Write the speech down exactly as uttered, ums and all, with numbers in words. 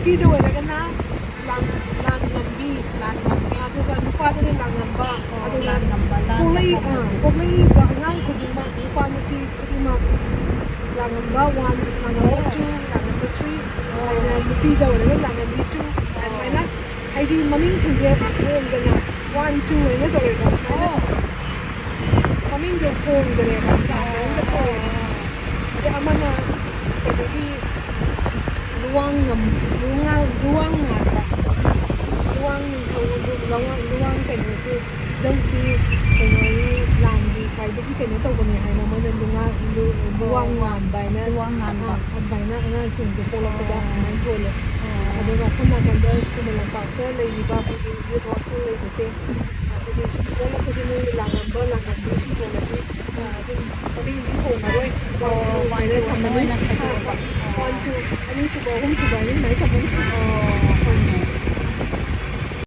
ꯅꯨꯄꯤꯗ ꯑꯣꯏꯔꯒꯅ ꯂꯥꯡ ꯂꯥꯡꯉꯝꯕꯤ, ꯂꯥꯡꯉꯝꯕꯤ꯫ ꯑꯗꯨꯒ ꯅꯨꯄꯥꯗꯅ ꯂꯥꯡꯉꯝꯕ꯫ ꯑꯣ, ꯑꯗꯨꯅ ꯂꯥꯡꯉꯝꯕ, ꯂꯥꯡꯉꯝꯕ ꯄꯣꯛꯂꯛꯏ ꯑ, ꯍꯥꯏꯕꯁꯦ꯫ ꯄꯣꯛꯂꯛꯏꯕ ꯑꯉꯥꯡ ꯈꯨꯗꯤꯡꯃꯛ, ꯅꯨꯄꯥ ꯅꯨꯄꯤ ꯈꯨꯗꯤꯡꯃꯛ, ꯂꯥꯡꯉꯝꯕ ꯋꯥꯟ, ꯂꯥꯡꯉꯝꯕ ꯑꯣ꯫ ꯇꯨ, ꯂꯥꯡꯉꯝꯕ ꯊ꯭ꯔꯤ, ꯑꯣ꯫ ꯍꯥꯏꯅ ꯅꯨꯄꯤꯗ ꯑꯣꯏꯔꯒ ꯂꯥꯡꯉꯝꯕꯤ ꯇꯨ, ꯑꯗꯨꯃꯥꯏꯅ ꯍꯥꯏꯗꯤ ꯃꯃꯤꯡꯁꯤꯡꯁꯦ ꯍꯣꯡꯗꯅ ꯋꯥꯟ ꯇꯨ ꯍꯥꯏꯅ ꯇꯧꯋꯦꯀꯣ꯫ ꯑꯗꯨꯃꯥꯏꯅ ꯑꯣ꯫ ꯃꯃꯤꯡꯗꯣ ꯍꯣꯡꯗꯅꯦꯕ, ꯂꯥꯡꯉꯝꯕ ꯍꯣꯡꯗꯅ꯫ ꯑꯗ ꯑꯃꯅ ꯀꯩꯅꯣꯒꯤ ꯂꯨꯋꯥꯡ ꯉꯝ-, ꯂꯨꯋꯥꯡ-, ꯂꯨꯋꯥꯡ ꯉꯥꯟꯕ, ꯂꯨꯋꯥꯡ ꯅꯤꯡꯊꯧ, ꯂꯨꯋꯥꯡ, ꯂꯨꯋꯥꯡ ꯀꯩꯅꯣꯁꯦ, ꯂꯧꯁꯤ ꯀꯩꯅꯣꯒꯤ ꯂꯥꯟꯒꯤ ꯈ꯭ꯋꯥꯏꯗꯒꯤ ꯀꯩꯅꯣ ꯇꯧꯕꯅꯦ ꯍꯥꯏꯅ ꯃꯣꯏꯅ ꯂꯨꯉꯥ-, ꯂꯨ-, ꯂꯨꯋꯥꯡ ꯉꯥꯟꯕ ꯍꯥꯏꯅ, ꯂꯨꯋꯥꯡ ꯉꯥꯟꯕ꯫ ꯑꯥ, ꯑꯗꯨꯃꯥꯏꯅ ꯑꯉꯥꯡꯁꯤꯡꯁꯦ ꯄꯣꯛꯂꯛꯄꯗ ꯑꯣ꯫ ꯑꯗꯨꯃꯥꯏꯅ ꯊꯣꯜꯂꯦ꯫ ꯑꯣ꯫ ꯑꯗꯨꯒ ꯁꯣꯝ ꯅꯥꯀꯟꯗ ꯈꯨꯃꯟ ꯂꯝꯄꯥꯛꯇ ꯂꯩꯔꯤꯕ ꯑꯩꯈꯣꯏꯒꯤ ꯌꯨꯠ ꯍꯣꯁꯇꯦꯜ ꯂꯩꯕꯁꯦ, ꯑꯗꯨꯗꯤ ꯁꯨꯝ ꯄꯣꯛꯂꯛꯄꯁꯦ ꯃꯣꯏꯒꯤ ꯂꯥꯡꯉꯝꯕ, ꯂꯥꯡꯉꯝꯕꯤ ꯁꯨꯝ ꯄꯣꯛꯂꯗꯤ, ꯑꯥ, ꯑꯗꯨꯝ ꯃꯃꯤꯡꯗꯤ ꯍꯣꯡꯉꯔꯣꯏ꯫ ꯋꯥꯟ ꯇꯨ ꯑꯣ, ꯋꯥꯟ ꯍꯥꯏꯅ ꯇꯨ ꯍꯥꯏꯅ ꯊꯝꯃꯅꯤ꯫ ꯑꯣꯏꯅ ꯈꯥꯏꯗꯣꯛꯑꯕ꯫ ꯑꯥ, ꯋꯥꯟ ꯇꯨ, ꯑꯅꯤꯁꯨꯕ, ꯑꯍꯨꯝꯁꯨꯕ ꯍꯥꯏꯅ ꯑꯗꯨꯃꯥꯏꯅ ꯊꯝꯃꯅꯤ꯫ ꯑꯣ꯫